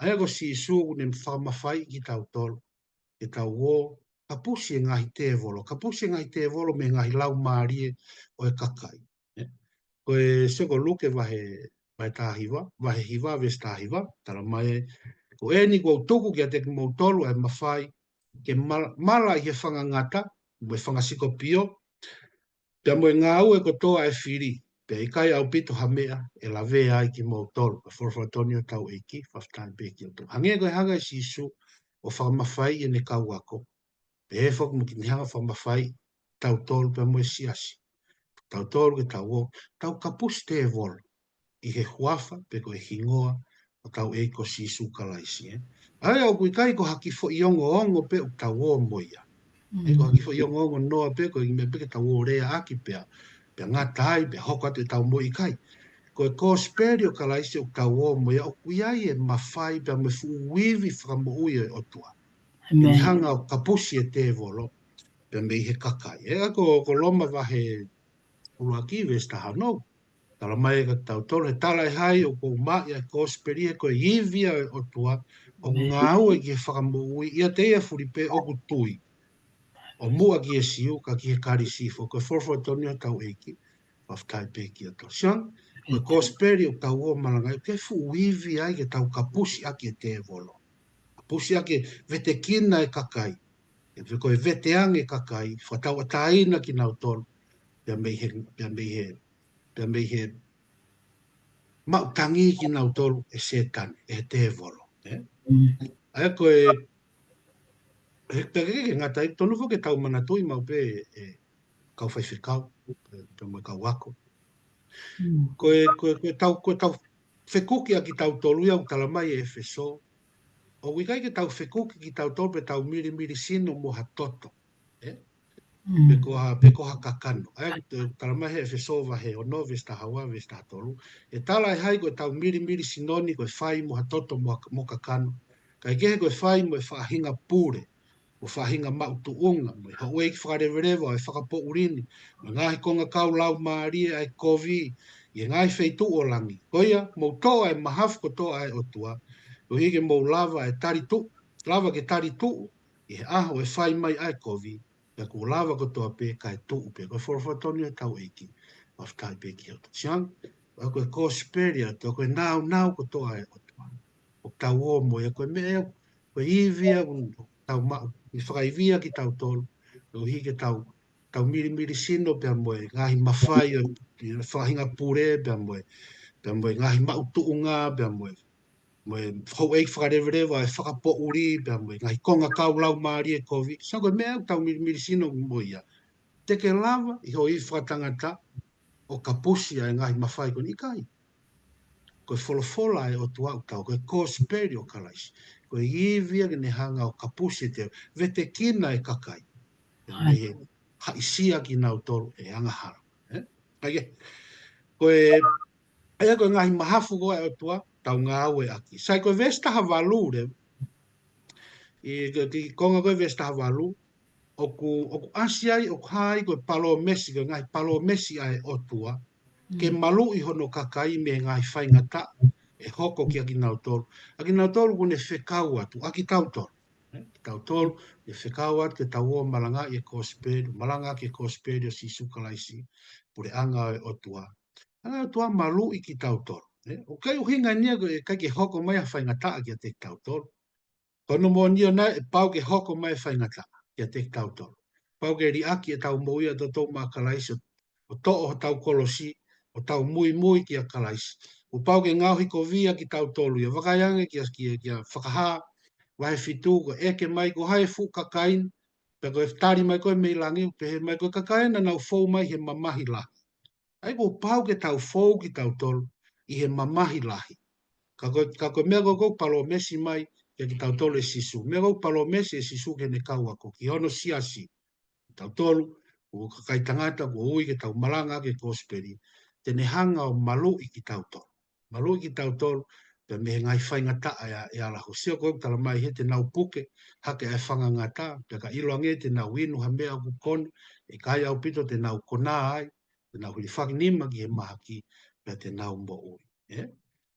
ʻA ia ko Sīsū ʻoku ne fakamafaiʻi kitautolu, ke tau ō, kapusi e ngaahi tēvolo, kapusi e ngaahi tēvolo mei he ngaahi laumālie ʻo e kakai. Ē? Ko e sio ko Luke vahe, vahe taha hiva, vahe hiva, veesi taha hiva, tala mai ē, ko eni kuo u tuku kiate kimoutolu ʻa e mafai, ke mala, mala ʻi he fanga ngata, mo e fanga sikopio, pea mo e ngāue kotoa ʻa e fili, pea ʻikai ʻaupito ha meʻa ʻe lavea ai kimoutolu. Ko e folofola tonu ʻa hotau ʻEiki, fakafetaʻi pē ki he ʻOtua. Hangē ko e hanga ʻe Sīsū ʻo fakamafaiʻi ʻene kau ako, pehē foki mo ʻene hanga ʻo fakamafaiʻi kitautolu pea mo e siasi. Tautolu ke tau ō, tau kapusi tēvolo ʻi he huafa pe ko e hingoa ʻo hotau ʻEiki ko Sīsū Kalaisi, ē. ʻA ia ʻoku ʻikai ko ha kiʻi foʻi ongoongo pē ʻoku tau ō mo ia. ʻIkai ko ha kiʻi foʻi ongoongo noa pē, ko e meʻa pē ke tau ō leaʻaki pea, pea ngata ai, pea hoko atu ʻetau moʻui, ʻikai. Ko e kosipeli ʻo Kalaisi ʻoku tau ō mo ia, ʻoku ʻi ai e mafai pea mo e fuʻu ivi fakamoʻui ʻo e ʻOtua. ʻEmeni. Ke ne hanga ʻo kapusi e tēvolo, pea mei he kakai. Ē, ko, ko Loma vahe ʻuluaki veesi taha ono, tala mai ʻe kitautolu, he talaʻehai ʻoku ou maʻu ʻa e kosipeli, he ko e ivi ʻa e ʻOtua ʻoku ngāue ki he fakamoʻui, ʻiate ia fuli pē ʻoku tui, ʻo muʻa ki he Siu, ka ki he Kalisi foki. Ko e folofola tonu ʻa hotau ʻEiki, fakafetaʻi pē ki he ʻOtua. Sio ange, ko e kosipeli ʻoku tau ō malangaʻi, ʻoku ʻi ai e fuʻu ivi ai ke tau kapusi ʻaki e tēvolo. Kapusi ʻaki e vetekina e kakai. Ke ve-, ko e veteange e kakai, fakatauʻatāina kinautolu, pea mei he, pea mei he, pea mei he maʻu tangi kinautolu ʻe Sētane, ʻe he tēvolo, ē? ʻA ia ko e, he, pea ʻikai ke ngata ai, tonu foki ke tau manatuʻi maʻu pē, ē, kau faifekau, ē, pea mo e kau ako. Ko e, ko e, ko e tau, ko e tau fekuki ʻa kitautolu ia ʻoku tala mai ʻe ʻEfesō. ʻOku ʻikai ke tau fekuki kitautolu pe tau milimili sino mo ha toto. Ē? Pe ko ha, pe ko ha kakano. ʻA ia, ʻoku tala mai he ʻEfesō vahe ono, veesi taha ua, veesi taha tolu. ʻE talaʻehai ko e tau milimili sino ni ko e fai mo ha toto mo, mo kakano. Kae kehe ko e fai mo e faʻahinga pule, mo e faʻahinga maʻu tuʻunga, mo e houʻeiki fakaleveleva ʻo e fakapoʻuli ni, mo e ngaahi kongakau laumālie ʻa e kovi, ʻi he ngaahi feituʻu ʻo langi. Ko ia, mou toʻo ʻa e mahafu kotoa ʻa e ʻOtua, koeʻuhi ke mou lava ʻe tali tuʻu, lava ke tali tuʻu, ʻi he ʻaho ʻe fai mai ʻa e kovi, pea kuo lava kotoa pē kae tuʻu pē. Ko e folofola tonu ʻa hotau ʻEiki, fakafetaʻi pē ki he ʻOtua. Sio ange, ʻa ia ko e kosipeli ʻa e ʻOtua, ko e nāunau kotoa ʻa e ʻOtua ʻoku tau ō mo ia, ko e meʻa ia, ko e ivi ia ʻoku tau maʻu, ʻi he fakaivia kitautolu, koeʻuhi ke tau, tau milimili sino pea mo e ngaahi mafai ʻo e faʻahinga pule, pea mo e, pea mo e ngaahi maʻu tuʻunga, pea mo e, mo e houʻeiki fakaleveleva ʻo e fakapoʻuli, pea mo e ngaahi kongakau laumālie kovi. Sio ange, ko e meʻa ʻoku tau milimili sino mo ia. Te ke lava ʻi hoʻo ivi fakatangata ʻo kapusi ʻa e ngaahi mafai ko eni, ʻikai. Ko e folofola ʻa e ʻOtua ʻoku tau, ko e kosipeli ʻo Kalaisi. Ko e ivi ia ke ne hanga ʻo kapusi e tēvolo, vetekina e kakai. Pea mei he haʻisia kinautolu ʻe he angahala. Ē? ʻA ia, ko e, ʻa ia ko e ngaahi mahafu ko ē ʻa e ʻOtua, tau ngāueʻaki. Sai, ko e veesi taha valu leva, ʻi he, ki he konga ko ē veesi taha valu, ʻoku, ʻoku ʻasi ai, ʻoku hā ai ko e palōmesi, ko e ngaahi palōmesi ʻa e ʻOtua, ke maluʻi hono kakai mei he ngaahi faingataʻa ʻe hoko kiate kinautolu. ʻA kinautolu kuo ne fekau atu, ʻa kitautolu. Ē, kitautolu, ne fekau atu ke tau ō malangaʻi e kosipeli, malangaʻaki e kosipeli ʻo Sīsū Kalaisi, puleʻanga ʻo e ʻOtua. ʻA e ʻOtua maluʻi kitautolu. Ē, ʻoku ʻikai ʻuhinga eni ia ko e ʻikai ke hoko mai ha faingataʻa kiate kitautolu. Ko hono moʻoni ʻoku ʻi ai, ʻe pau ke hoko mai e faingataʻa kiate kitautolu. Pau ke liʻaki ʻetau moʻui ʻatautolu maʻa Kalaisi, ʻo toʻo hotau kolosi, ʻo tau muimui kia Kalaisi. ʻOku pau ke ngaohikovia kitautolu ia, vakai ange kia, kia, kia Fakahā vahe fitu, ko e ʻeke mai ko hai e fuʻu kakai ni, pea ko e tali mai ko ē mei langi, pehē mai ko e kakai naʻa nau fou mai he mamahi lahi. ʻA ia kuo pau ke tau fou kitautolu ʻi he mamahi lahi. Ka ko, ka ko e meʻa ko ē ʻoku palōmesi mai kiate kitautolu ʻe Sīsū. Meʻa ko ē ʻoku palōmesi ʻe Sīsū ki heʻene kau ako, ki hono siasi. Kitautolu, ko e kakai tangata, kuo ui ke tau malangaʻaki e kosipeli. Te ne hanga ʻo maluʻi kitautolu. Maluʻi kitautolu, pea mei he ngaahi faingataʻa ʻe, ʻe ala hosio ko ē ʻoku tala mai he te nau puke, hake ʻa e fanga ngata, pea ka ʻilo ange te nau inu ha meʻa ʻoku kona, ʻe ʻikai ʻaupito te nau konā ai, te nau hilifaki nima ki he mahaki, pea te nau moʻui. ʻE?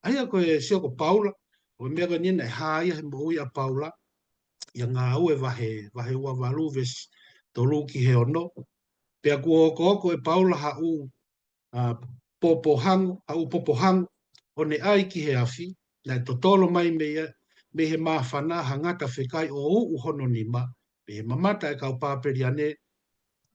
ʻA ia ko e sio ko Paula, ko e meʻa ko eni naʻe hā ia he moʻui ʻa Paula, ʻia Ngāue vahe, vahe ua valu veesi tolu ki he ono. Pea kuo okooko ʻe Paula ha ʻū, ʻa, popohango, ha ʻū popohango, ʻo ne ʻai ki he afi, naʻe totolo mai mei, mei he māfana ha ngata fekai ʻo uʻu hono nima, mei he mamata ʻa e kau Pāpeliane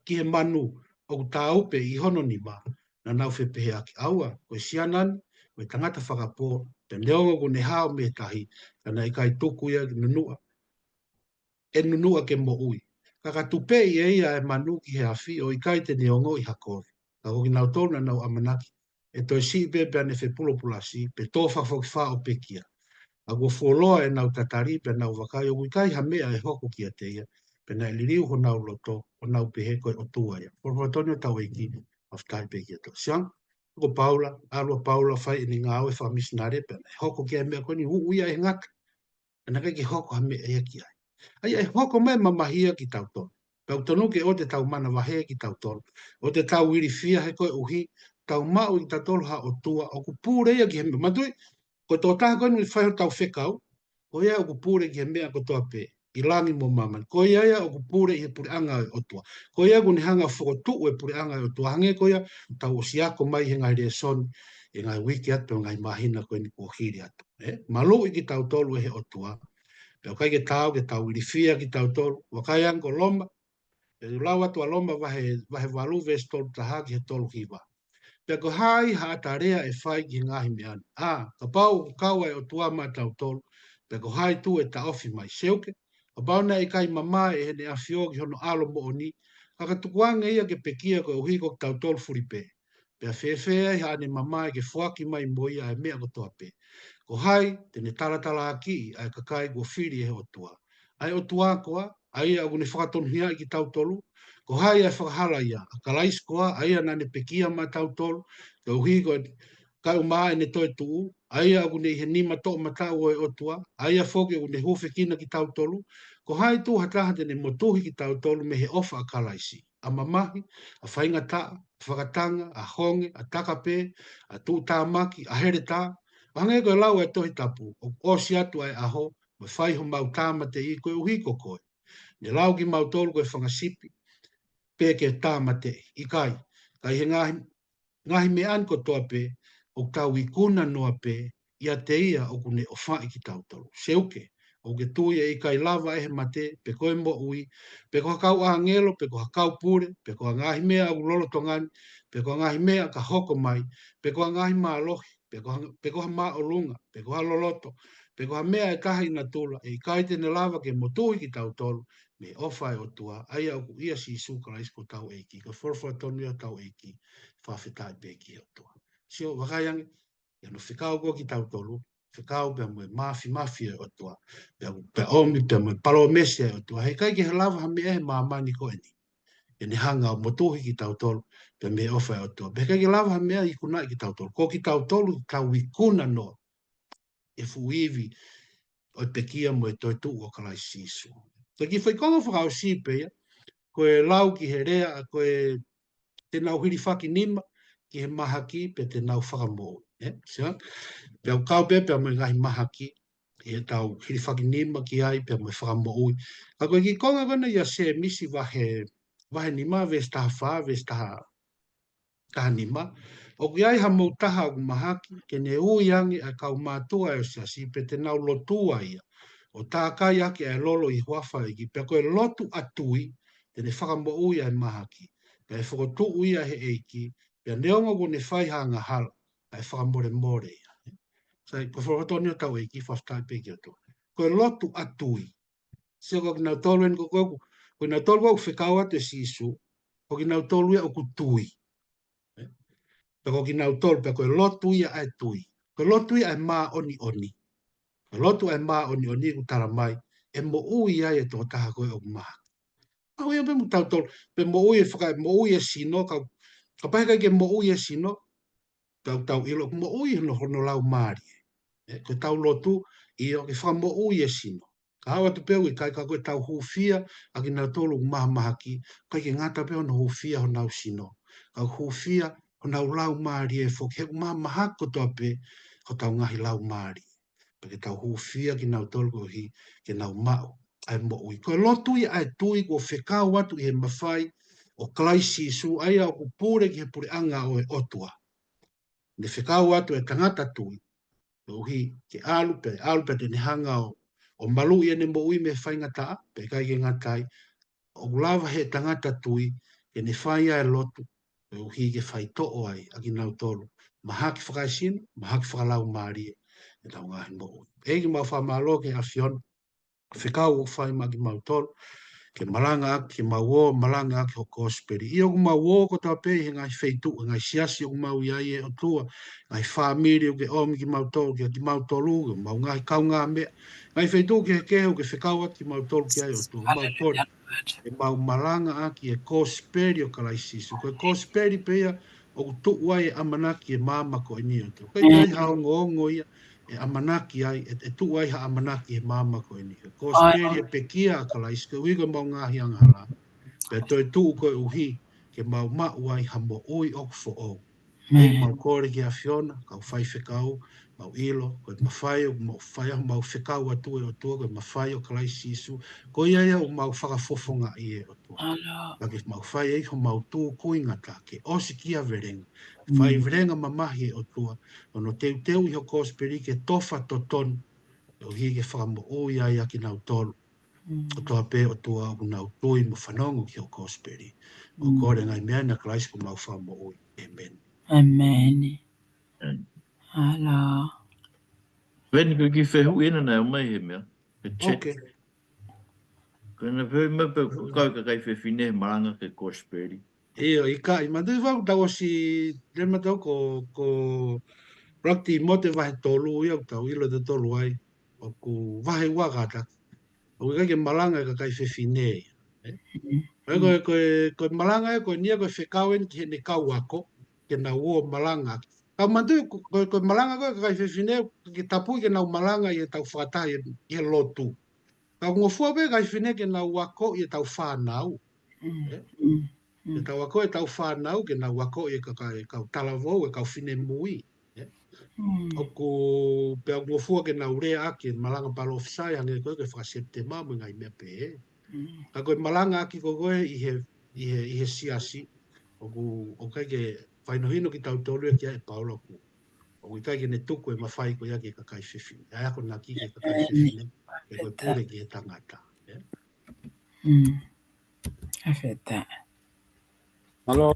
ki he manu ʻoku tāupe ʻi hono nima, naʻa nau fepehēʻaki, ʻAua, ko e siana ni, ko e tangata fakapō, pea neongo kuo ne hao mei he tahi, ka naʻe ʻikai tuku ia ke nunuʻa, ʻe nunuʻa ke moʻui. Ka ka tupeʻi ʻe ia ʻa e manu ki he afi, ʻo ʻikai te ne ongoʻi ha kovi. Ka ko kinautolu naʻa nau ʻamanaki ʻe toe siʻi pē pea ne fepulopulasi, pe tō fakafokifā ʻo pekia. ʻA ia kuo fuoloa ʻenau tatali, pea nau vakai ʻoku ʻikai ha meʻa ʻe hoko kiate ia, pea naʻe liliu honau loto, ʻo nau pehē ko e ʻOtua ia. Folofola tonu ʻa hotau ʻEiki, fakafetaʻi pē ki he ʻOtua. Sio ange, ko Paula, ʻalu ʻa Paula fai ʻene ngāue fakamisinale, pea naʻe hoko ki ai e meʻa ko eni, uʻu ia ʻe he ngata. Naʻe ʻikai ke hoko ha meʻa ia ki ai. ʻA ia ʻe hoko mai e mamahi ia kiate kitautolu. Pea ʻoku tonu ke ʻoua te tau manavahē kitautolu. ʻOua te tau ilifia he koeʻuhi, tau maʻu ʻe kitautolu ha ʻOtua, ʻoku pule ia ki he meʻa. Manatuʻi, ko e tokotaha ko eni ʻoku fai hotau fekau, ko ia ʻoku pule ki he meʻa kotoa pē, ʻi langi mo māmani. Ko ia ia ʻoku pule ʻi he puleʻanga ʻo e ʻOtua. Ko ia ʻoku ne hanga ʻo fokotuʻu e puleʻanga ʻo e ʻOtua. Hangē ko ia ʻoku tau ʻosi ako mai he ngaahi lēsoni, he ngaahi uike atu, he ngaahi māhina ko eni kuo hili atu. ʻE? Maluʻi kitautolu ʻe he ʻOtua. Pea ʻoku ʻikai ke tau, ke tau ilifia kitautolu. Vakai ange ko Loma. Pea ʻoku lau atu ʻa Loma vahe, vahe valu veesi tolu taha ki he tolu hiva. Pea ko hai ha ʻata lea ʻe fai ki he ngaahi meʻa ni. ʻA, kapau ʻoku kau ʻa e ʻOtua maʻatautolu, pea ko hai tuʻu ʻe taʻofi mai? Seuke, kapau naʻe ʻikai mamae ʻe heʻene ʻAfio ki hono ʻAlo moʻoni, ka ka tukuange ia ke pekia koeʻuhi ko kitautolu fulipē. Pea fēfē ai haʻane mamae ke foaki mai mo ia ʻa e meʻa kotoa pē? Ko hai te ne talatalaʻaki ʻa e kakai kuo fili ʻe he ʻOtua? ʻA e ʻOtua koā, ʻa ia ʻoku ne fakatonuhiaʻi kitautolu? Ko hai ʻa e fakahala ia, ʻa Kalaisi koā, ʻa ia naʻa ne pekia maʻatautolu, koeʻuhi ko e kae ʻumaʻā ʻene toetuʻu, ʻa ia ʻoku ne ʻi he nima toʻomataʻu ʻo e ʻOtua, ʻa ia foki ʻoku ne hūfekina kitautolu? Ko hai tuʻu ha taha te ne motuhi kitautolu mei he ʻofa ʻa Kalaisi? ʻA mamahi, ʻa faingataʻa, ʻa fakatanga, ʻa honge, ʻa takapē, ʻa tuʻutāmaki, ʻa heletā? ʻO hangē ko e lau ʻa e Tohi Tapu, ʻoku ʻosi atu ʻa e ʻaho, mo e fai homau tāmateʻi koeʻuhi ko koe. Ne lau kimautolu ko e fanga sipi, pe ke tāmateʻi, ʻikai. Ka ʻi he ngaahi, ngaahi meʻa ni kotoa pē, ʻoku tau ikuna noa pē ʻiate ia ʻoku ne ʻofaʻi kitautolu. Seuke, ʻoku ke tui ʻe ʻikai lava ʻe he mate, pe ko e moʻui, pe ko ha kau ʻāngelo, pe ko ha kau pule, pe ko ha ngaahi meʻa ʻoku lolotonga ni, pe ko ha ngaahi meʻa ka hoko mai, pe ko ha ngaahi mālohi, pe ko ha, pe ko ha māʻolunga, pe ko ha loloto, pe ko ha meʻa ʻe taha ʻi natula, ʻe ʻikai te ne lava ke motuhi kitautolu mei he ʻofa ʻa e ʻOtua, ʻa ia ʻoku ʻia Sīsū Kalaisi ko hotau ʻEiki. Ko e folofola tonu ia ʻa hotau ʻEiki, fakafetaʻi pē ki he ʻOtua. Sio, vakai ange, ʻi hono fekau ko ē kitautolu, fekau pea mo e māfimafi ʻa e ʻOtua, pea, pea ʻomi pea mo e palōmesi ʻa e ʻOtua. He ʻikai ke lava ha meʻa he māmani ko eni ke ne hanga ʻo motuhi kitautolu pea mei he ʻofa ʻa e ʻOtua. Pea ʻikai ke lava ha meʻa ʻe ikunaʻi kitautolu. Ko kitautolu ʻoku tau ikuna noa ʻi he fuʻu ivi ʻo e pekia mo e toetuʻu ʻo Kalaisi Sīsū. Ko e kiʻi foʻi konga fakaʻosi pē ia, ko e lau ki he lea, ko e te nau hilifaki nima ki he mahaki pea te nau fakamoʻui. ʻE? Sio? Pea ʻoku kau pē pea mo e ngaahi mahaki, ʻi heʻetau hilifaki nima ki ai pea mo e fakamoʻui. Ka ko e kiʻi konga ko ena ʻia Sēmisi vahe, vahe nima, veesi taha fā, veesi taha, taha nima. ʻOku ʻi ai hamou taha ʻoku mahaki, ke ne ui ange ʻa e kau mātuʻa ʻo e siasi, pea te nau lotua ia, ʻo tākai ʻaki ʻa e lolo ʻi he huafa ʻo e ʻEiki. Pea ko e lotu ʻa tui, te ne fakamoʻui ʻa e mahaki, pea ʻe fokotuʻu ia ʻe he ʻEiki, pea neongo kuo ne fai ha angahala, ʻa e fakamolemole ia. Sai, ko e folofola tonu ia ʻa hotau ʻEiki, fakafetaʻi pē ki he ʻOtua. Ko e lotu ʻa tui. Sio, ko kinautolu eni ko ē ʻoku, ko kinautolu ʻoku fekau atu ʻe Sīsū, ko kinautolu ia ʻoku tui. ʻE? pe ko kinautolu, pe ko e lotu ia ʻa e tui. Ko e lotu ia ʻa e māʻoniʻoni. Ko e lotu ʻa e māʻoniʻoni ʻoku tala mai, ʻe moʻui ai e tokotaha ko ē ʻoku mahaki. Au ia pē mo tautolu, pe moʻui e faka-, moʻui e sino, ka, kapau heʻikai ke moʻui e sino, tau, tau ʻilo, moʻui hono, hono laumālie. ʻE, ko e tau lotu, ʻio, ke fakamoʻui e sino. Ka ʻoatu pē ʻoku ʻikai, ka ko e tau hūfia ʻa kinautolu ʻoku mahamahaki, ʻikai ke ngata pē hono hūfia honau sino. Ka hūfia honau laumālie foki he ʻoku mahamahaki kotoa pē hotau ngaahi laumālie. Pea ke tau hūfia kinautolu koeʻuhi ke nau maʻu ʻa e moʻui. Ko e lotu ia ʻa e tui kuo fekau atu ʻi he mafai ʻo Kalaisi Sīsū ʻa ia ʻoku pule ki he puleʻanga ʻo e ʻOtua. Ne fekau atu e tangata tui, koeʻuhi ke ʻalu pē, ʻalu pē te ne hanga ʻo, ʻo maluʻi ʻene moʻui mei he faingataʻa, pea ʻikai ke ngata ai, ʻoku lava he tangata tui, ke ne fai ʻa e lotu, koeʻuhi ke faitoʻo ai ʻa kinautolu mahaki fakaesino, mahaki fakalaumālie, ʻetau ngaahi moʻui. ʻEiki, mau fakamālō ki he ʻAfiona, fekau ʻoku fai maʻa kimautolu, ke malangaʻaki, ke mau ō, malangaʻaki ho kosipeli. ʻIo, ʻoku mau ō kotoa pē ʻi he ngaahi feituʻu, ngaahi siasi ʻoku mau ʻi ai, ʻe ʻOtua, ngaahi fāmili ʻoku ke ʻomi kimautolu, kia kimautolu, ke mau ngaahi kaungāmeʻa, ngaahi feituʻu kehekehe ʻoku ke fekau atu kimautolu ki ai, ʻOtua, mau kole ke mau malangaʻaki e kosipeli ʻo Kalaisi Sīsū. Ko e kosipeli pē ia ʻoku tuʻu ai e ʻamanaki e māmani ko eni, ʻOtua. ʻIkai ke ʻi ai ha ongoongo ia ʻe ʻamanaki ai, ʻe, ʻe tuʻu ai ha ʻamanaki he māmani ko eni. Ko e kosipeli ʻa e pekia ʻa Kalaisi, koeʻuhi ko e mau ngaahi angahala. Pea toe tuʻu koeʻuhi ke mau maʻu ai ha moʻui ʻoku foʻou. ʻEiki, mau kole ki he ʻAfiona, kau faifekau, mau ʻilo, ko e mafai ʻoku mau fai, ʻoku mau fekau atu, ʻe ʻOtua, ko e mafai ʻo Kalaisi Sīsū, ko ia ia ʻoku mau fakafofongaʻi, ʻe ʻOtua. Ka ke mau fai ai homau tūkuingata, ke ʻosi kia velenga. Fai velenga mamahi, ʻe ʻOtua, ʻo hono teuteuʻi ho kosipeli ke tofa totonu, koeʻuhi ke fakamoʻui ai ʻa kinautolu kotoa pē, ʻOtua, ʻoku nau tui mo fanongo ki ho kosipeli. ʻOku kole e ngaahi meʻa ni ʻia Kalaisi ko homau Fakamoʻui. ʻĒmeni. ʻĒmeni. ʻĒmeni. Hala. Veni, ko e kiʻi fehuʻi ena naʻe ʻomai he meʻa, he chat. Ko ena fehuʻi mai pe ʻoku kau e kakai fefine he malanga ki he kosipeli. ʻIo, ʻikai, manatuʻi ʻoku tau ʻosi, lele mai ʻa e, ko, ko ʻuluaki Tīmote vahe tolu ia ʻoku tau ʻilo ʻe tautolu ai, ʻoku vahe ua kātaki. ʻOku ʻikai ke malanga e kakai fefine ia, ē? Ko e, ko e, ko e malanga ē, ko eni ia ko e fekau eni ki heʻene kau ako, ke nau ō malangaʻaki. Ka manatuʻi, ko, ko, ko e malanga ko ē kakai fefine, ke tapui ke nau malanga ʻi heʻetau fakataha ʻi he, ʻi he lotu. Ka ʻoku ngofua pē kakai fefine ke nau akoʻi ʻetau fānau. Ē? Ke tau akoʻi ʻetau fānau, ke nau akoʻi e kakai, kau talavou, e kau finemui. Ē? ʻOku, pea ʻoku ngofua ke nau leaʻaki e malanga palōfisai, hangē ko e faka-Sepitema mo e ngaahi meʻa pehē. Ka ko e malangaʻaki ko ē ʻi he, ʻi he, ʻi he siasi, ʻoku, ʻoku ʻikai ke fakahinohino kitautolu ia ki ai ʻe Paula ʻoku, ʻoku ʻikai ke ne tuku e mafai ko ia ki he kakai fefine. ʻA e akonaki ki he kakai fefine, ʻe ko e pule ki he tangata. Ē? ʻA feta. Malo.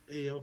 ʻIo.